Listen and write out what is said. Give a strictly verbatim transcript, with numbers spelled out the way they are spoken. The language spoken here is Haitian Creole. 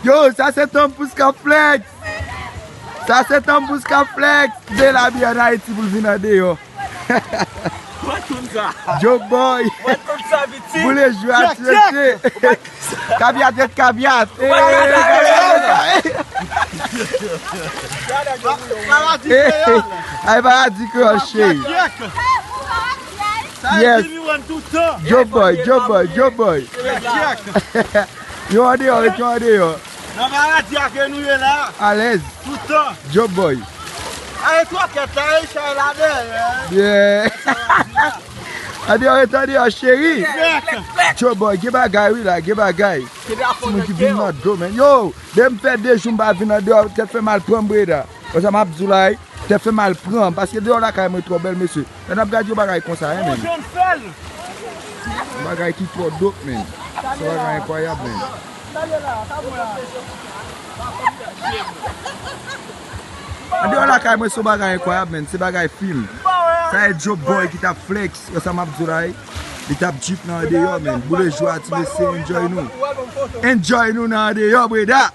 Yo, sa se Tom Pouce k ap flex. Sa se Tom Pouce k ap flex. De la biyè an Ayiti pou l vin andeyò. Mwen konn sa. Joe Boy. Mwen konn sa, pitit. Boule jwa, tchèk, tchèk. Kavyat et kavyat. Eh, kavyat. Maladi kreyòl. Ay, maladi kreyòl, cheri. Yes. Joe Boy, Joe Boy, Joe Boy. Yo andeyò, yo andeyò. Nan maladi a ke nou ye la. Alèz. Toutan. Joe Boy. Ay, twakèt la, ay, chay la dèyè. Yeah. Andeyò, yo andeyò, cheri. Joe Boy, gen bagay, wi, la, gen bagay. Timoun ki vin nan do, men. Yo, depi m fè de jou m pa vin andeyò, tèt fè mal pran m, Breda. Konsa m ap di w la, wi. Tèt fè mal pran m, paske deyò lakay mwen twò bèl, mesye. Lè n ap gade yon bagay konsa, hein, men. Yon bagay ki twò dop, men. Se bagay enkwayab, men. Andeyò lakay mwen, se yon bagay enkwayab, men. Se bagay fim. Sa e Joe Boy ki t ap flex. Yo, sa m ap di w la, wi. Li t ap drip nan andeyò, men. Boule jwa, ti mesye, enjoy nou. Enjoy nou nan andeyò, Breda.